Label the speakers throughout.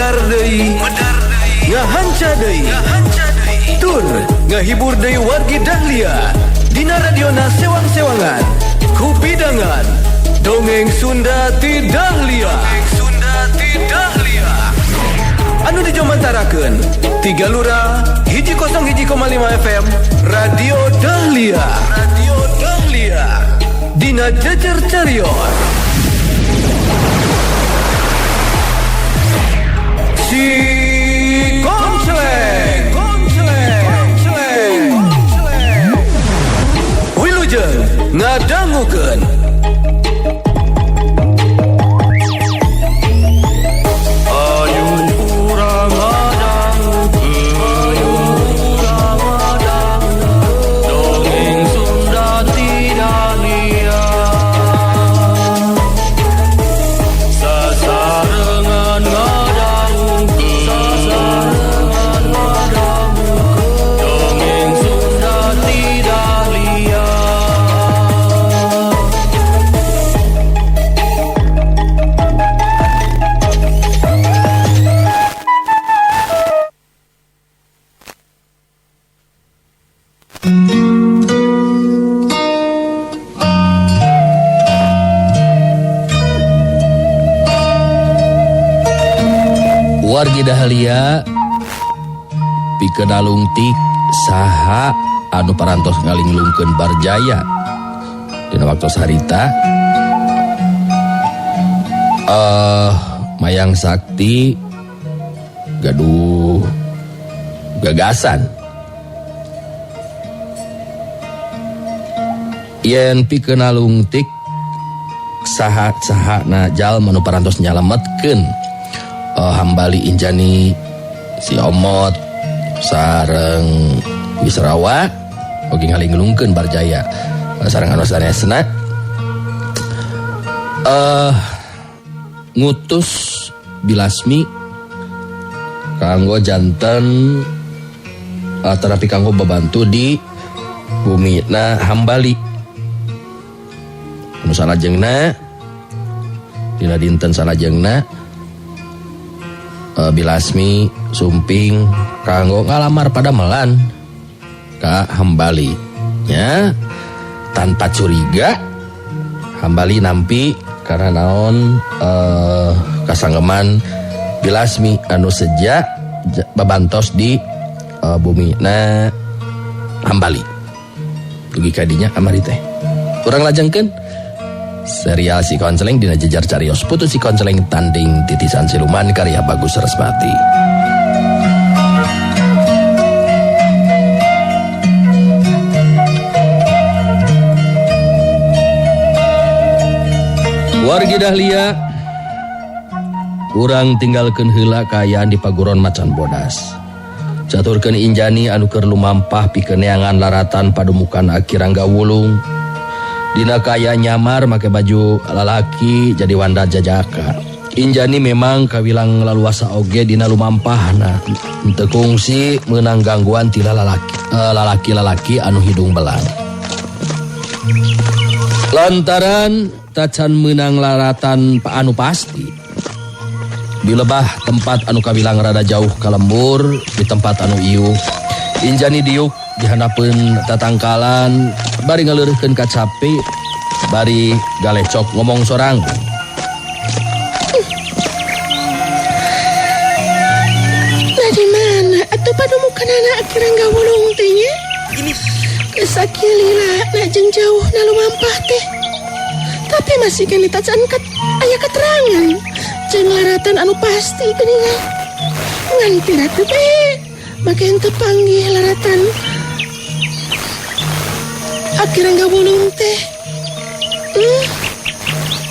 Speaker 1: Medar deui, ngahanca deui, tur ngahibur deui wargi Dahlia dina radiona sewang-sewangan kupidangan dongeng Sunda ti Dahlia. Sunda ti Dahlia anu dijomantarakeun tiga lurah 101,5 FM Radio Dahlia. Radio Dahlia dina Jejer Carios Si Konceleng. Konceleng. Wilujeng ngadangukeun.
Speaker 2: Ayo urang ngadangukeun, urang ngadangukeun dongeng Sunda ti Dahlia. Sasarengan ngadangukeun, sasarengan ngadangukeun dongeng Sunda ti Dahlia.
Speaker 3: Wargi Dahlia pikeun nalungtik saha anu parantos ngalinglungkeun Barjaya dina waktu harita Mayang Sakti gaduh gagasan yen pikeun nalungtik saha sahana jalma nu parantos nyalametkeun Hambali Injani si Omot sareng Wisrawa oge ngalinglungkeun Barjaya sareng anu sanesna ngutus Bilasmi kanggo janten terapi kanggo babantu di bumina Hambali anu salajengna dina dinten salajengna Bilasmi sumping kanggo ngalamar padamelan ka Hambali nya tanpa curiga Hambali nampi karena naon kasanggeman Bilasmi anu seja babantos di bumina Hambali dugi kadinya kamari teh urang lajengkeun serial Si Konceleng dina Jejer Carios Putu Si Konceleng tanding titisan siluman karya Bagus Sarasvati. Wargi Dahlia urang tinggalkeun heula kaayaan di paguron Macan Bodas. Caturkeun Injani anu keur lumampah pikeun neangan laratan padumukan Aki Rangga Wulung. Dina kaya nyamar make baju lalaki jadi wanda jajaka. Injani memang kawilang laluasa oge dina lumampahna. Teu kungsi meunang gangguan tila lalaki-lalaki anu hidung belang. Lantaran tacan meunang laratan anu pasti. Di lebah tempat anu kawilang rada jauh ka lembur, di tempat anu iuh. Injani diuk dihanapeun tatangkalan bari ngaleureurkeun kacape bari galecok ngomong sorang.
Speaker 4: Nah di mana atuh padumukanana Aki Rangga Wulung teh nya? Geus sakieu lila na jeung jauh na lumampah teh. Tapi masih keneh tacan aya keterangan jeung laratan anu pasti geuningan. Ngan piraku teh make henteu panggih laratan Aki Rangga Wulung teh.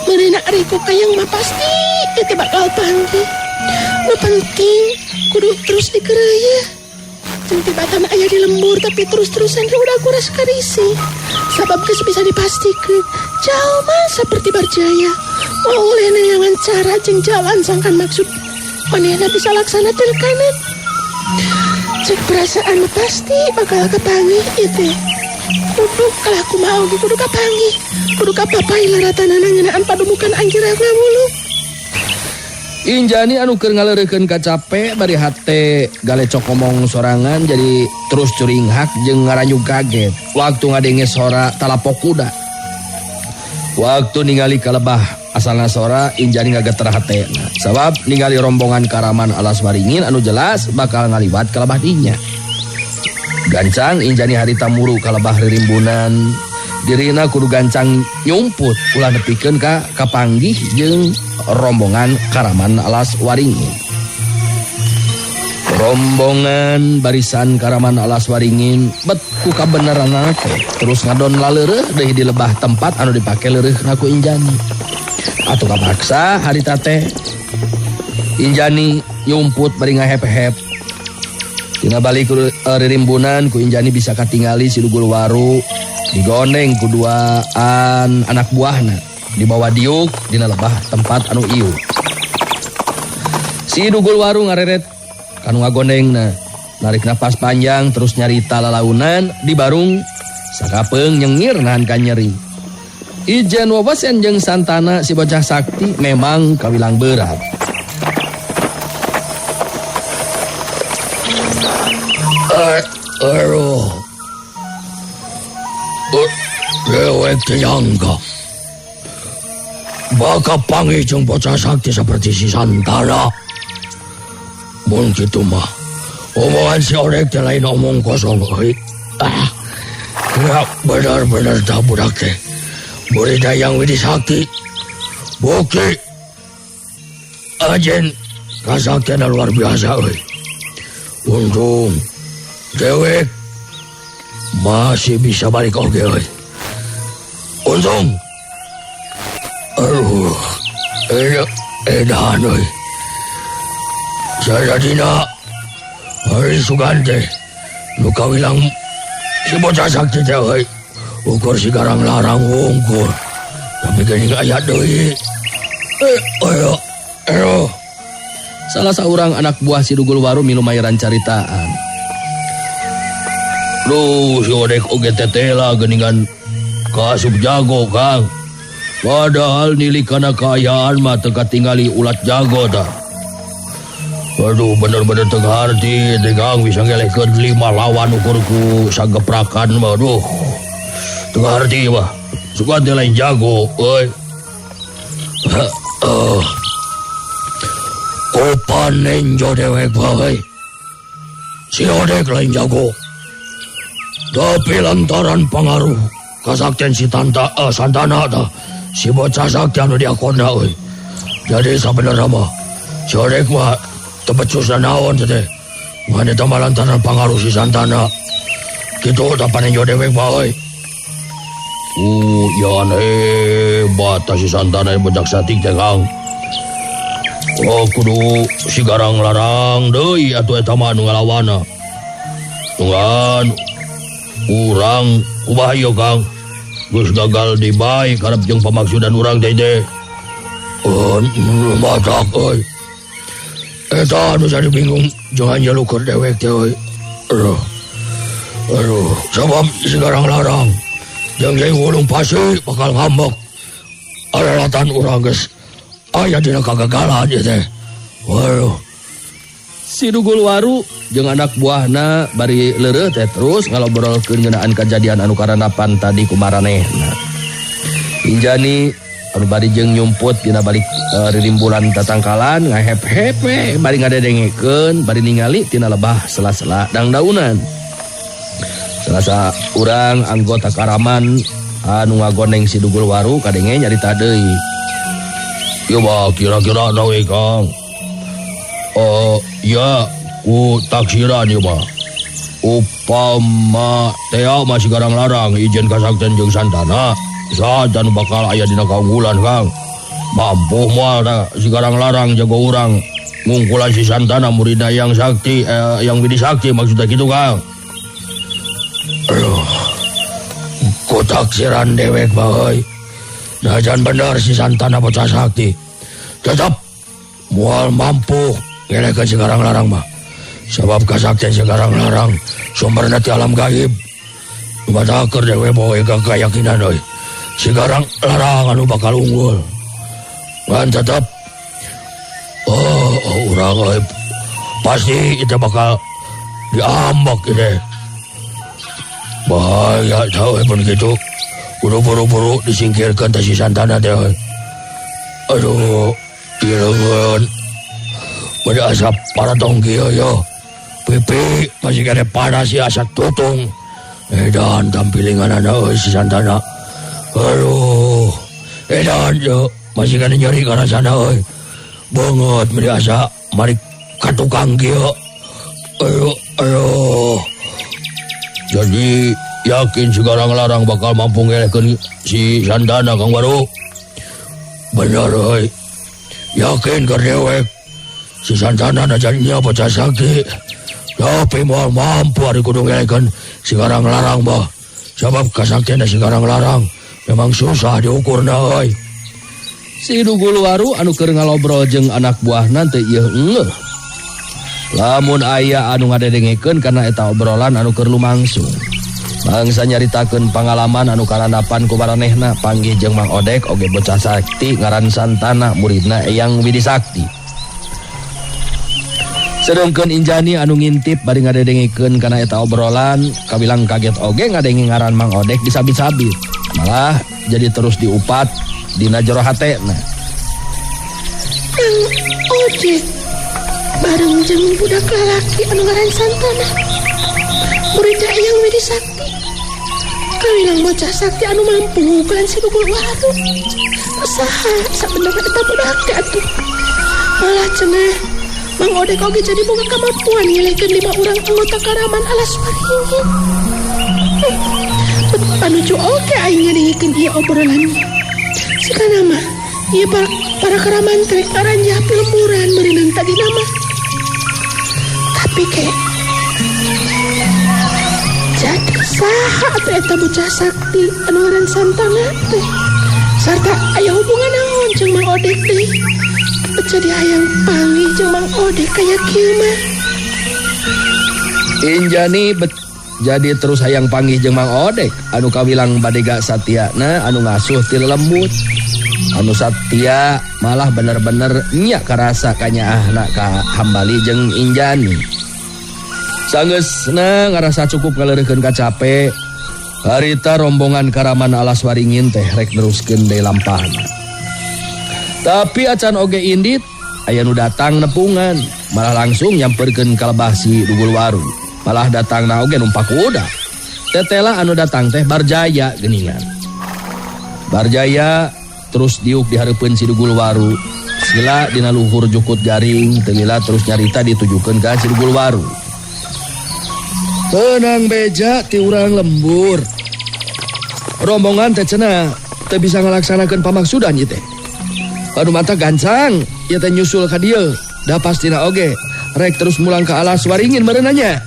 Speaker 4: Meureunan ari ku kayang mah pasti ieu teh bakal panggih. Nu penting kudu terus dikereuyeun. Jeung tibatan aya di lembur tapi terus-terusan udah kuras karisi. Sabab geus bisa dipastikeun jalma saperti Barjaya oleh neangan cara jeung jalan sangkan maksud manehna bisa laksana tilkanan. Cek perasaan mah pasti bakal kapanggih ieu teh. Kudu kalah kumaha oge kudu kapanggih. Kudu kapapai laratanana ngeunaan padumukan Aki Rangga Wulung.
Speaker 3: Injani anu keur ngaleurekeun kacape bari hate galecok ngomong sorangan jadi terus curinghak jeung ngaranyug kaget waktu ngadenge sora talapok kuda. Waktu ningali kalebah asalna sora Injani ngageter hatena sabab ningali rombongan Karaman Alas Waringin anu jelas bakal ngaliwat kalebah dinya. Gancang Injani harita muru kalebah ririmbunan dirina kudu gancang nyumput ulah nepikeun ka kapanggih jeung rombongan Karaman Alas Waringin. Rombongan barisan Karaman Alas Waringin bet ku kabeneranna teh terus ngadon laleureeh deui di lebah tempat anu dipake leureuhna ku Injani. Atuh kapaksa harita teh Injani nyumput bari ngahep-hep. Dina balik ririmbunan ku Injani bisa katingali si Dugul Waru digondeng ku duaan anak buahna dibawa diuk dina lebah tempat anu ieu. Si Dugul Waru ngareret kanu ngagondengna, narik napas panjang terus nyarita lalaunan di barung sakapeung nyengir nahan ka nyeri. Ijen wawasen jeung Santana si bocah sakti memang kawilang berat.
Speaker 5: Aduh. Dewek tiyangga. Baka panggih jeung bocah sakti seperti si Santana. Mun kitu mah omongan si Odek teh lain omong kosong euy. Ah. Ya benar-benar tah budak teh. Murid Dayang Widi Sakti. Bukti ajen kasaktiana luar biasa euy. Untung dewek masih bisa balik oge euy. Untung. Aduh, edan euy. Sajadina hari sugan teh nu kawilang si bocah sakti teh euy. Ukur si garang larang wungkul. Tapi geuning aya deui. Ayo, aduh.
Speaker 3: Salah saurang anak buah si Dugul Waru milu mayaran caritaan.
Speaker 5: Duh, si Odek oge tetela geuningan kaasup jago, Kang. Padahal nilik kana kaayaan mah teu katingali ulat jago tah. Aduh, bener-bener teu ngarti teh Kang bisa ngelehkeun 5 lawan ukur ku sageprakan mah. Aduh. Teu ngarti mah. Suka teh lain jago euy. Kopanenjo dewek bae. Si Odek lain jago. Tapi lantaran pangaruh kasaktian si Tanta Santana tah si bocah sakti anu diakona euy. Jadi sabenerna mah si Odek mah teu becus naon teh. Ngan eta mah lantaran pangaruh si Santana. Kitu tah panenjo dewek mah euy. Yan hebat si Santana bocah sakti teh Kang. Oh kudu si garang larang deui atuh eta mah anu ngalawanna. Tunggan urang kumaha ieu Kang? Geus gagal dibae karep jeung pamaksudan urang teh teh. Matak euy. Eta anu jadi bingung jangan nyelukur dewek teh euy. Aduh. Aduh, sabab si garang larang jeung jeung wulung pasti bakal ngambek. Alalatan urang geus aya dina kagagalan ieu teh. Waduh.
Speaker 3: Si Dugul Waru jeung anak buahna bari leureuh teh terus ngalobrolkeun ngeunaan kajadian anu karandapan tadi ku maranehna. Injani anu bari jeung nyumput dina balik ririmbulan tatangkalan ngahep-hep we bari ngadedengekeun bari ningali tina lebah sela-sela dangdaunan. Salasa urang anggota Karaman anu ngagoneng si Dugul Waru kadenge nyarita deui.
Speaker 5: Ieu mah kira-kira we Kang. Ya ku taksiran ieu mah. Upama tea masih garang larang ijen kasakten jeung Santana, sajan bakal aya dina kaunggulan Kang. Mampu moal da si garang larang jago urang ngungkulan si Santana muridna yang sakti yang Widi Sakti maksudnya gitu Kang. Aduh, ku taksiran dewek bae. Najan bener si Santana bocah sakti, tetap moal mampu ngelehkeun si garang larang mah. Sebab kasaktian si garang larang sumberna ti alam gaib. Bataker dewe boe keyakinan euy. Si garang larang anu bakal unggul. Ngan tetep Oh, oh urang euy. Pasti kita bakal diambak ini. Bahaya tahu pun gitu. Kudu buru-buru disingkirkan teh si Santana teh. Aduh, ieu leungeun. Bade asa paratong kieu yo. Pipi masih kene panas ya asa tutung. Edan tampilinganana euy si Santana. Aduh, edan yo masih kene nyeri kana sana euy. Banget bade asa mari ka tukang kieu. Aduh, aduh. Jadi yakin si Garang Larang bakal mampu ngelehkeun si Santana Kang Waru. Bener euy. Yakin keur dewek. Si Santana najan bocah sakti. Tapi moal mampu ari kudu ngelehkeun si Garang Larang mah. Sabab kasaktian si Garang Larang memang susah diukurna euy.
Speaker 3: Si Dugul Waru anu keur ngalobrol jeung anak buahna teu ieu engeuh. Lamun aya anu ngadedengekeun kana eta obrolan anu keur lumangsung. Bangsa nyaritakeun pangalaman anu karandapan ku maranehna panggih jeung Mang Odek oge bocah sakti ngaran Santana muridna Eyang Widi Sakti. Sedengkeun Injani anu ngintip bari ngadedengekeun kana eta obrolan, kawilang kaget oge ngadenge ngaran Mang Odek disabit-sabit. Malah jadi terus diupat dina jero hatena.
Speaker 4: Mang Odek bareng jeung budak lalaki anu ngaran Santana. Muridna Eyang Widi Sakti. Kawilang bocah sakti anu mampu ngukulan si Dugul Waru. Saha sabenerna eta budak teh atuh. Malah cenah Mang Odek oge jadi boga kemampuan ngelehkeun 5 urang anggota Karaman Alas Waringin. Panuju oge aing ngadengikeun ieu obrolan. Sikana mah ieu para karaman teh karanjah pilemburan meureunang tadi nama. Tapi ke jadi saha atuh eta bocah sakti anu ngaran Santana teh? Sarta aya hubungan naon jeung Mang Odek deui? Jadi hayang panggih jeung Mang Odek kaya kieu mah.
Speaker 3: Injani bet jadi terus hayang panggih jeung Mang Odek anu kawilang badega satiana anu ngasuh ti lelembut. Anu satia malah bener-bener nya karasa kanyaahna ka Hambali jeung Injani. Sanggeusna ngarasa cukup ngaleureurkeun kacape, harita rombongan Karaman Alas Waringin teh rek neruskeun deui lampahna. Tapi acan oge indit, aya nu datang nepungan, malah langsung nyamperkeun ka lebah si Dugul Waru. Malah datangna oge numpak kuda. Tetela anu datang teh Barjaya geuningan. Barjaya terus diuk di hareupeun si Dugul Waru. Sila dina luhur jukut garing, teu lila terus nyarita ditujukeun ka si Dugul Waru. Tenang beja ti urang lembur. Rombongan teh cenah teu bisa ngalaksanakeun pamaksudan ieu teh. Anu mata gancang ieu teh nyusul ka dieu. Da pastina oge rek terus mulang ka Alas Waringin meureunanya.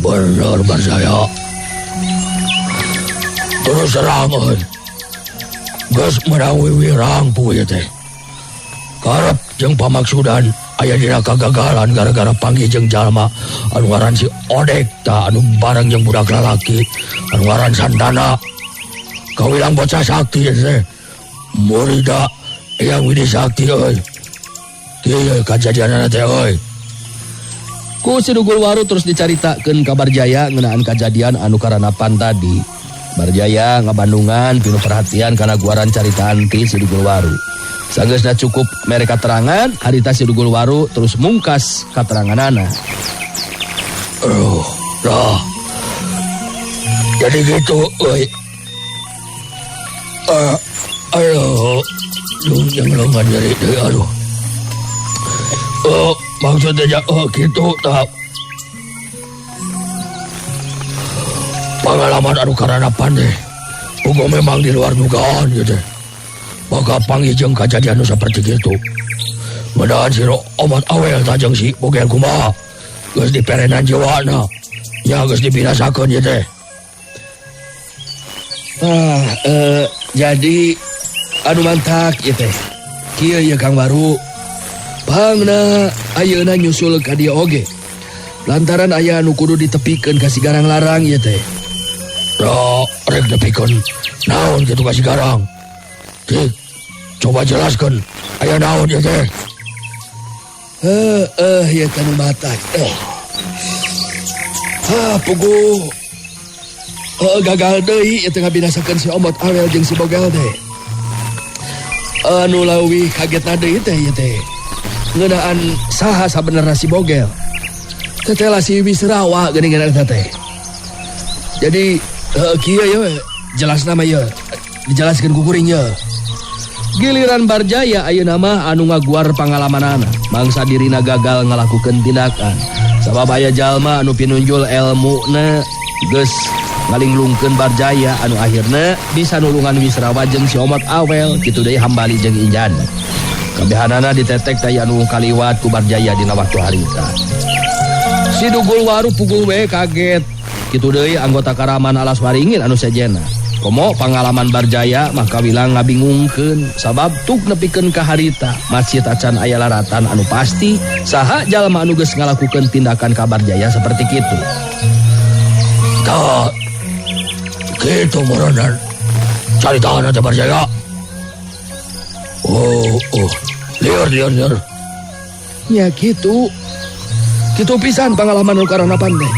Speaker 5: Bener Barjaya. Terus terang euy. Geus meunang wiwirang pueu teh. Karep jeung pamaksudan aya dina kagagalan gara-gara panggih jeung jalma anu ngaran si Odek ta anu bareng jeung budak lalaki anu ngaran Santana. Kawilang bocah sakti teh. Murida Eyang Widi Sakti euy. Kieu kajadianana teh euy.
Speaker 3: Ku si Dugul Waru terus dicaritakeun ka Barjaya ngeunaan kajadian anu karanapan tadi. Barjaya ngabandungan pinuh perhatian kana guaran caritaan ti si Dugul Waru. Sanggeusna cukup mere katerangan, harita si Dugul Waru terus mungkas kateranganana.
Speaker 5: Aduh, dah. Jadi gitu, euy. Aduh, duh, yang lengan nyeri deui, aduh. Maksudnya ja, gitu, tak. Pengalaman anu karanapan deh. Uga memang di luar dugaan gitu. Maka panggih jeung kajadian nu saperti kitu. Mudahan si omat awel tajeng si bogel kumaha. Geus diperenan jiwana. Ya geus dibinasakeun ieu teh.
Speaker 3: Jadi anu mantak ieu teh. Kieu ieu Kang Waru. Pangna ayeuna nyusul ka dieu oge. Lantaran aya anu kudu ditepikeun ka si Garang Larang ieu teh.
Speaker 5: Ra rek nepikeun naon kitu ka si Garang? Cik, Coba jelaskan, aya naon ieu teh?
Speaker 3: Heeh, ieu teh nu matak. Ah, puguh. Gagal deui ieu teh ngabinasakeun si Omot Awel jeung si Bogel teh. Anu leuwih kagetna deui teh ieu teh. Ngeunaan saha sabenerna si Bogel. Teteh si Wisrawa geuningan eta teh. Jadi kieu ye jelas nama ye. Dijelaskeun ku kuring ye. Giliran Barjaya ayeuna mah anu ngaguar pangalamanana. Mangsa dirina gagal ngalakukeun tindakan. Sabab aya jalma anu pinunjul elmuna geus ngalinglungkeun Barjaya anu akhirna bisa nulungan Wisrawa jeung si Omot Awel kitu deui Hambali jeung Injana. Kabehanana ditetek teh anu kaliwat ku Barjaya dina waktu harita. Si Dugul Waru pugul we kaget. Kitu deui anggota Karaman Alas Waringin anu sejena. Komo pangalaman Barjaya mah kawilang ngabingungkeun sabab tuk nepikeun ka harita masih tacan aya laratan anu pasti saha jalma anu geus ngalakukeun tindakan ka Barjaya seperti kitu.
Speaker 5: Tah, kitu meureunnan. Caritana teh Barjaya. Oh, oh. Lieur, lieur, lieur.
Speaker 3: Ya kitu. Kitu pisan pangalaman nu karanapan teh.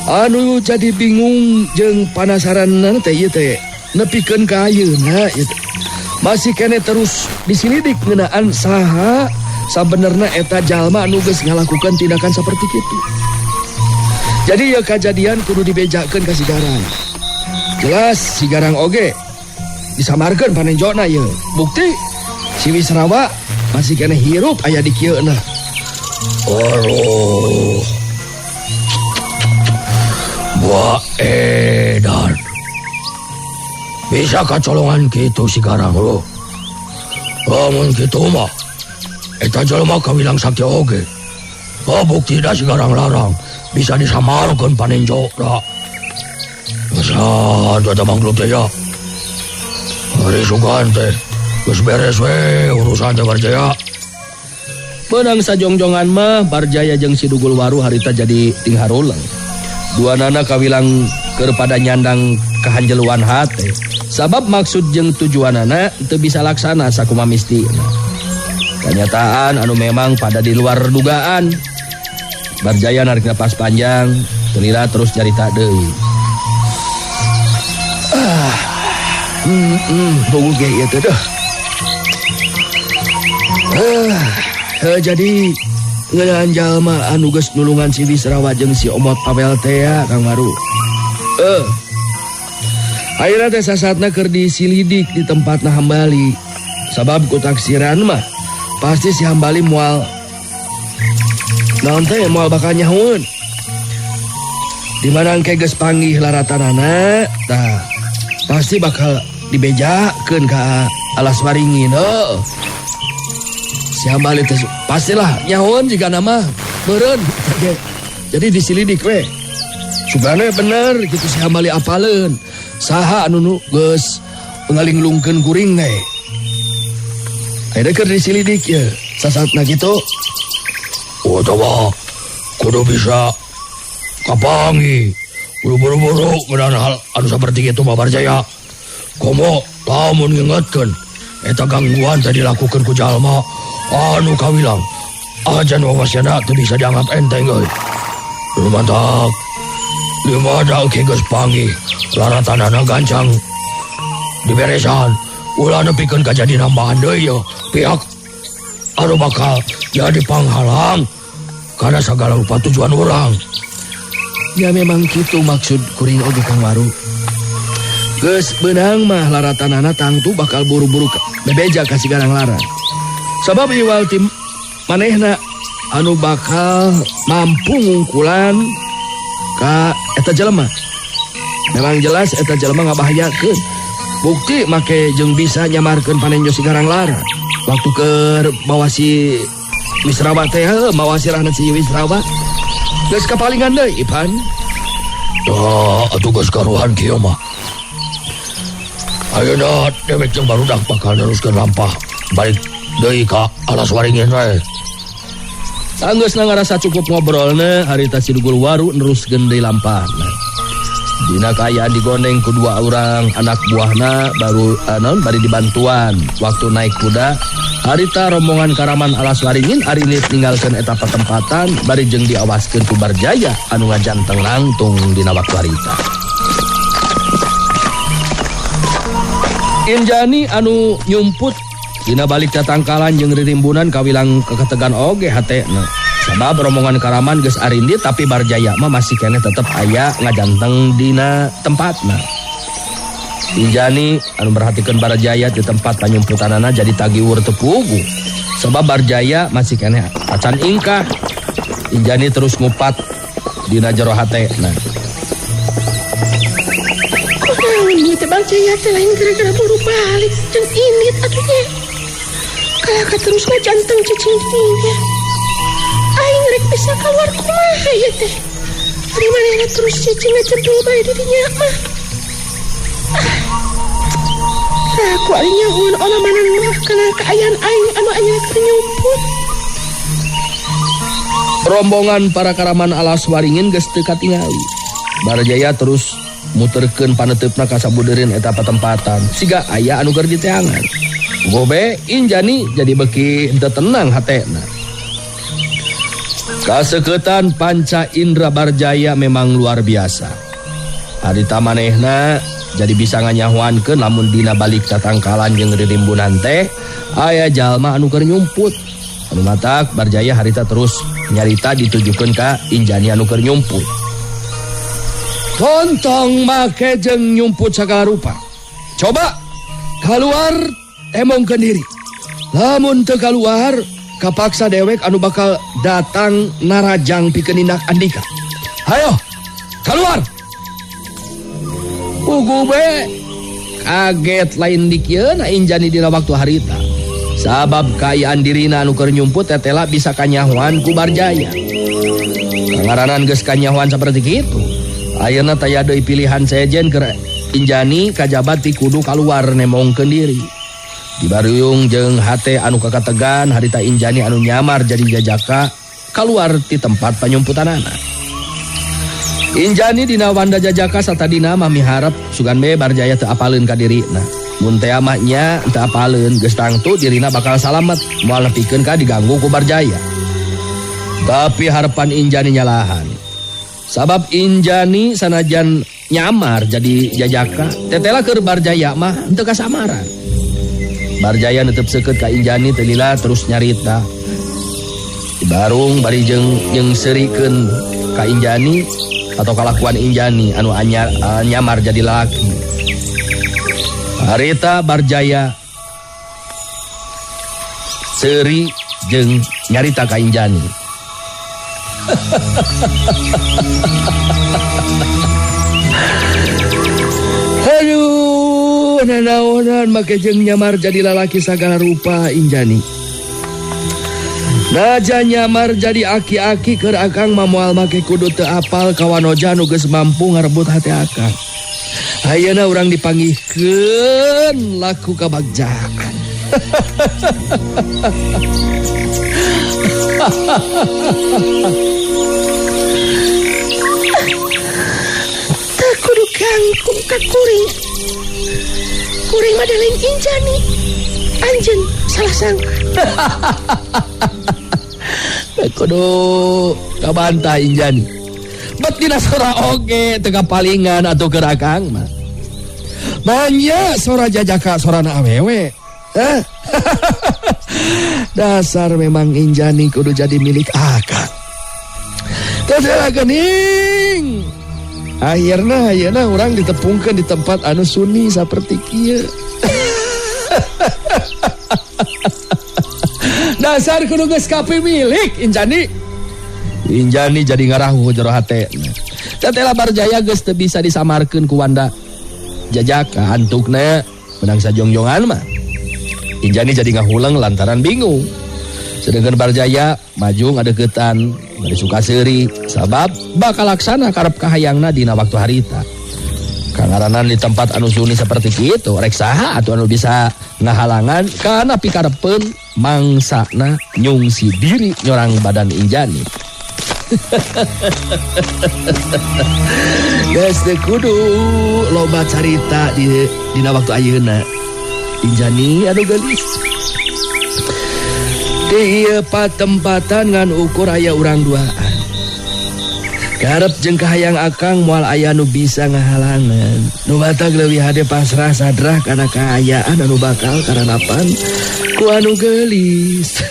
Speaker 3: Anu jadi bingung jeung panasaran teh ieu teh nepikeun ka ayeuna ieu teh. Masih kene terus diselidik ngeunaan saha sabenerna eta jalma anu geus ngalakukeun tindakan seperti kitu. Jadi ya kajadian kudu dibejakeun ka si Garang. Jelas si Garang oge disamarkeun panenjona ieu. Bukti si Wisrawa masih kene hirup aya di kieu-na.
Speaker 5: Aduh. Wah, edan. Bisa kacolongan kitu si Garang lo. Lamun kitu mah eta jelema kawilang sakti oge. Oh, buktina si Garang larang bisa disamarkeun panenjona. Masa eta makhluk teh ya. Ari sugan teh geus beres we urusan teh Barjaya.
Speaker 3: Menang sajongjongan mah Barjaya jeung si Dugul Waru harita jadi tingharuleng. Dua nana kawilang keur pada nyandang kahanjeluan hate. Sabab maksud jeung tujuanana teu bisa laksana sakumaha mistina. Kenyataan anu memang pada di luar dugaan. Barjaya narik napas panjang, telira terus nyarita deui. Ah, puguh ge ieu teh deuh. Jadi ngeunaan jalma anu geus nulungan si Wisrawa jeung si Omot Awel teh ya, Kang Maru. Ayeuna teh sasatna keur disilidik di tempatna Hambali. Sabab ku taksiran mah pasti si Hambali moal naon teh moal bakal nyahoeun. Di mana engke geus panggih laratanana, tah pasti bakal dibejakeun ka Alas Waringin heuh. Si Hambali teh pastilah nyahoeun jika nama beureun. Jadi disilidik we. Sugane bener gitu si Hambali apaleun. Saha anu nu geus ngalinglungkeun kuring teh. Ayeuna keur disilidik ye sasatna kitu.
Speaker 5: Oh, coba kudu bisa kapangi. Kudu buru-buru ngeunaan hal anu saperti kitu mah Barjaya. Komo lamun ngingetkeun eta gangguan teh dilakukeun ku jalma anu kawilang ajan wawasana teu bisa dianggap enteng euy. Lumantak di mana oge geus panggih laratanana gancang diberesan ulah nepikeun kajadi nambahan deui ye pihak anu bakal jadi panghalang karena segala rupa tujuan urang.
Speaker 3: Ya memang kitu maksud kuring oge Kang Waru. Geus beunang mah laratanana tangtu bakal buru-buru bebeja ka si Garang Larang. Sabab iwal tim manehna anu bakal mampu ngungkulan ka eta jelema. Memang jelas eta jelema ngabahayakeun. Bukti make jeung bisa nyamarkeun panenjo si Garang Larang. Waktu keur mawa si Wisrawa teh, heuh, mawa sirahna si Wisrawa. Geus kapalingan deui, Ipan.
Speaker 5: Tah, atuh geus karuhan kieu mah. Ayeuna dewek jeung barudak bakal neruskeun lampah balik deui ka Alas Waringin we.
Speaker 3: Sanggeus ngarasa cukup ngobrolna, harita si Dugul Waru neruskeun deui lampahna. Dina kaayaan digondeng ku dua orang anak buahna baru naon bari dibantuan waktu naik kuda. Harita rombongan Karaman Alas Waringin arinit ninggalkeun eta patempatan bari jeung diawaskeun ku Barjaya anu ngajanteng langtung dina waktu harita. Injani anu nyumput dina balik tatangkalan jeung ririmbunan kawilang keketegan oge hatena. Sabab rombongan Karaman geus arindit tapi Barjaya mah masih keneh tetep aya ngajanteng dina tempatna. Injani anu merhatikeun Barjaya di tempat panyumputanana jadi tagiwur teu pugu. Sebab Barjaya masih keneh acan ingkah. Injani terus ngupat dina jero hatena.
Speaker 4: Kunaon ieu teh Barjaya teh lain gara-gara buru balik jeung indit atuh nya. Kalaka terus ngajanteng cicing dinya. Aing rek bisa keluar kumaha ieu teh. Ari manehna terus cicing ngajebul bae di dinya mah. Aku ari nyahoan olamanan mah kana kaayaan aing anu aya keur nyumput.
Speaker 3: Rombongan para Karaman Alas Waringin geus teu katingali. Barjaya terus muterkeun paneuteup-na ka sabudeureun eta patempatan. Siga aya anu keur diteangan. Gobe Injani jadi beuki henteu tenang hatena. Kaseketan panca indra Barjaya memang luar biasa. Harita manehna jadi bisa nganyahoankeun lamun dina balik tatangkalan jeung ririmbunan teh aya jalma anu keur nyumput. Anu matak Barjaya harita terus nyarita ditujukeun ka Injani anu keur nyumput. Tontong make jeung nyumput sagala rupa. Coba kaluar emongkeun diri. Lamun teu kaluar kapaksa dewek anu bakal datang narajang pikeun nindak andika. Hayo, keluar. Pugu be kaget lain dikieuna Injani dina waktu harita. Sabab kaayaan dirina anu keur nyumput tetela bisa kanyahoan ku Barjaya. Kangaranan geus kanyahoan saperti kitu. Ayeuna taya deui pilihan sejen keur Injani kajabat ti kudu kaluar nemongkeun diri. Dibaruyung jeung hate anu kakategan harita Injani anu nyamar jadi jajaka kaluar ti tempat panyumputanana. Injani dina wanda jajaka satadina mah miharep sugan be Barjaya teu apaleun ka dirina. Mun teh mah nya teu apaleun geus tangtu dirina bakal salamet moal nepikeun ka diganggu ku Barjaya. Tapi harapan Injani nyalahan. Sabab Injani sanajan nyamar jadi jajaka tetela keur Barjaya mah henteu kasamaran. Barjaya netep seukeut ka Injani teu lila terus nyarita. Barung bari jeung seurikeun ka Injani atau kalakuan Injani anu nyamar jadi laki. Harita Barjaya seuri jeung nyarita ka Injani. Aduh, nanaonan make jeung nyamar jadi lalaki sagala rupa Injani. Naja nyamar jadi aki-aki keur akang mah moal make kudu teu apal ka wanoja nu geus mampu ngarebut hate akang. Ayeuna urang dipanggihkeun laku kabagjaan.
Speaker 4: Teu kudu kangkung ka kuring. Kuring mah lain Injani. Anjeun salah sangka.
Speaker 3: Kudu kabantah Injani. Bet dina sora oge teu kapalingan atuh keur akang mah. Banyak sora jajaka sorana awewe. Dasar memang Injani kudu jadi milik akang. Teu geuning. Akhirna ayeuna urang ditepungkeun di tempat anu sunyi saperti kieu. Dasar kudu geus kapimilik Injani. Injani jadi ngarahu jero hate. Tetela Barjaya geus teu bisa disamarkeun ku wanda jajaka antukna menang sajongjongan mah. Injani jadi ngahuleng lantaran bingung. Sedangkan Barjaya maju ngadeukeutan bari suka seuri sabab bakal laksana karep kahayangna dina waktu harita. Kangaranan di tempat anu sunyi seperti kitu rek saha atuh anu bisa ngahalangan kana pikarepeun mangsana nyungsi diri nyorang badan Injani. Geus teu kudu loba carita di dina waktu ayeuna. Injani anu geulis. Di ieu patempatan ngan ukur aya urang duaan. Karep jeung kahayang akang moal aya nu bisa ngahalangan. Nu batak leuwih hade pasrah sadrah kana kaayaan anu bakal karanapan ku anu geulis.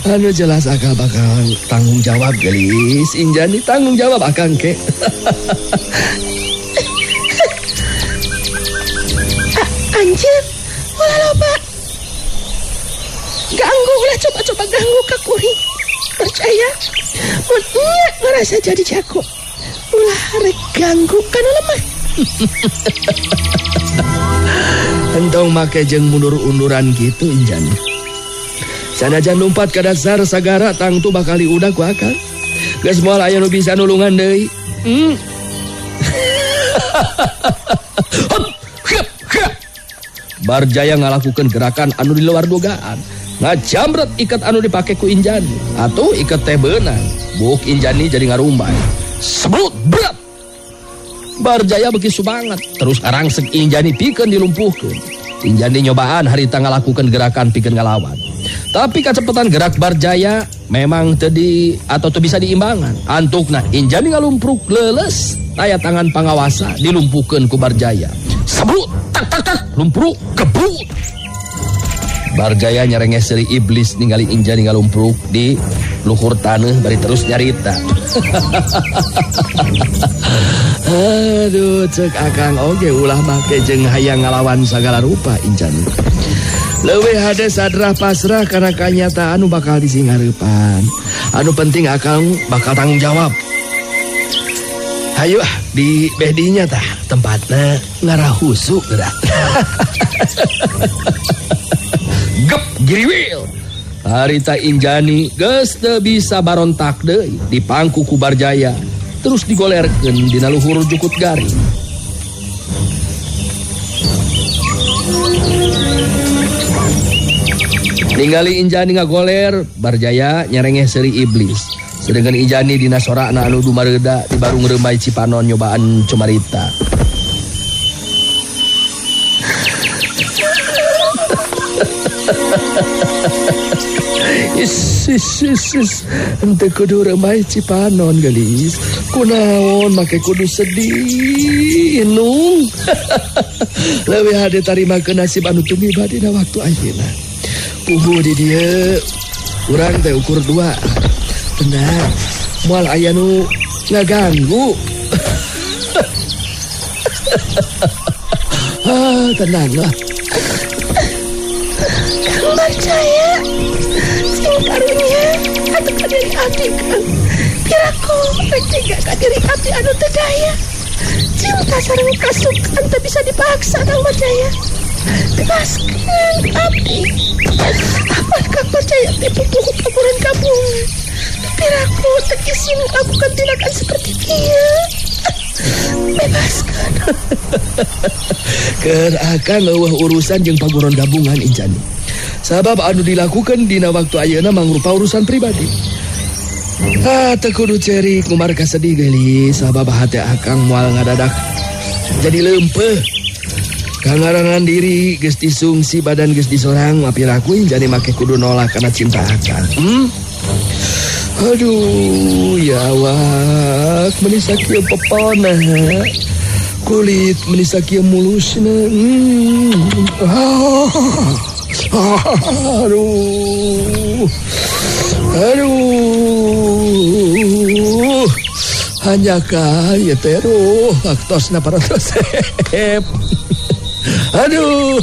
Speaker 3: Anu jelas akang bakal tanggung jawab geulis. Injani tanggung jawab akang ke.
Speaker 4: Anjeun, ulah loba. Ganggu ulah coba-coba ganggu ka kuring. Percaya, mun nya ngerasa jadi jago. Ulah rek ganggu kana lemah.
Speaker 3: Entong make jeung mundur-unduran kitu Injani. Sanajan lumpat ka dasar sagara tangtu bakal diudag ku akang. Geus moal aya nu bisa nulungan deui. Barjaya ngalakukeun gerakan anu di luar dugaan. Ngajamret ikat anu dipake ku Injani. Atuh ikat teh beunang. Buk Injani jadi ngarumbay. Sebut berat. Barjaya beuki sumangat. Terus ngarangsek Injani pikeun dilumpuhkeun. Injani nyobaan harita ngalakukeun gerakan pikeun ngalawan. Tapi kacepetan gerak Barjaya memang teu di atau teu bisa diimbangan. Antukna Injani ngalumpruk leuleus taya tangan pangawasa dilumpuhkeun ku Barjaya. Sebut tak tak tak lumpruk kebut. Barjaya nyerengeh seuri iblis ningali Injani ngalumpruk di luhur taneuh bari terus nyarita. Aduh, cek akang oge ulah make jeung hayang ngalawan sagala rupa Injani. Leuwih hade sadrah pasrah kana kanyataan nu bakal disingareupan. Anu penting akang bakal tanggung jawab. Hayu ah, di beh dinya tah tempatna ngarahusu geura. Gep giriwil. Harita Injani geus teu bisa barontak deui dipangku ku Barjaya terus digolerkeun dina luhur jukut garing. Ningali Injani ngagoler, Barjaya nyerengeh seuri iblis. Sedengkeun Injani dina sorakna anu dumareuda di barung reumai Cipanon nyobaan cumarita. Is, is, is, is. Henteu kudu reumai Cipanon geulis. Kunaon make kudu sedih nung. Leuwih hade tarimakeun nasib anu tumiba dina waktu ayeuna. Puguh di dieu urang teh ukur dua. Tenang, moal aya nu ngaganggu. Ah, tenang lah.
Speaker 4: Kang Barjaya, sing karunya atuh ka diri abdi Kang. Piraku rek tega ka diri abdi anu teu daya. Cinta sareng kasukan teu bisa dipaksa Kang Barjaya. Bebaskeun abdi. Apan Kang Barjaya teh pupuhu paguran kabungan. Piraku teu isin melakukan tindakan seperti kieu. Bebaskan.
Speaker 3: Keur akang eueuh urusan jeung paguron gabungan Injani. Sabab anu dilakukan dina waktu ayeuna mangrupa urusan pribadi. Ah, teu kudu cerik ngumar kasedih geulis sabab hate akang moal ngadadak jadi leumpeuh. Kangaranan diri geus disungsi badan geus disorang mapiraku Injani make kudu nolak kana cinta akang. Aduh, ya awak meuni sakieu pepona. Kulit meuni sakieu mulusna. Aduh. Aduh. Hanjakal ieu teh ruh waktosna parantos. Aduh.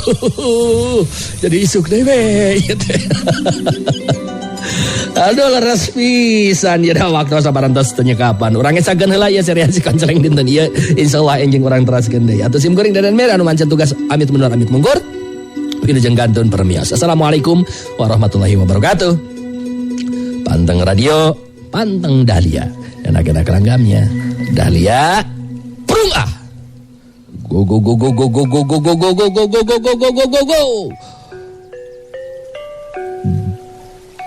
Speaker 3: Jadi isuk deui we ieu teh. Aduh leres pisan ieu waktu saparantos teu nyekapan. Urang esakeun heula ieu serian si Konceleng dinten ieu. Insyaallah enjing urang teraskeun deui. Atuh sim kuring Dadan Mer anu mancen tugas amit mundur amit mungkur. Wilujeng gantun permios. Assalamualaikum warahmatullahi wabarakatuh. Panteng radio, panteng Dahlia. Enak-enak ranggamnya. Dahlia, prung ah. Go go go go go go go go go go go go go go go go go go go.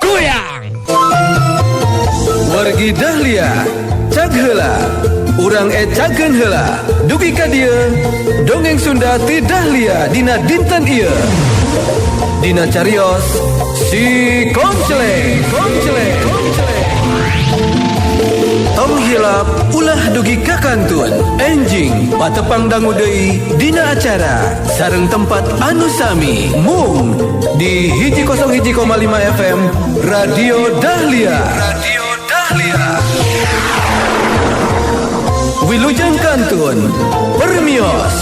Speaker 3: Goyang.
Speaker 1: Wargi Dahlia, cag heula. Urang ecakeun heula. Dugi ka dieu, dongeng Sunda ti Dahlia dina dinten ieu. Dina carios si Konceleng, Konceleng, Konceleng. Tong hilap ulah dugi ka kantun. Enjing patepang dangu deui dina acara sareng tempat anu sami mung di 101,5 FM Radio Dahlia. Radio Dahlia. Wilujeng kantun. Permios.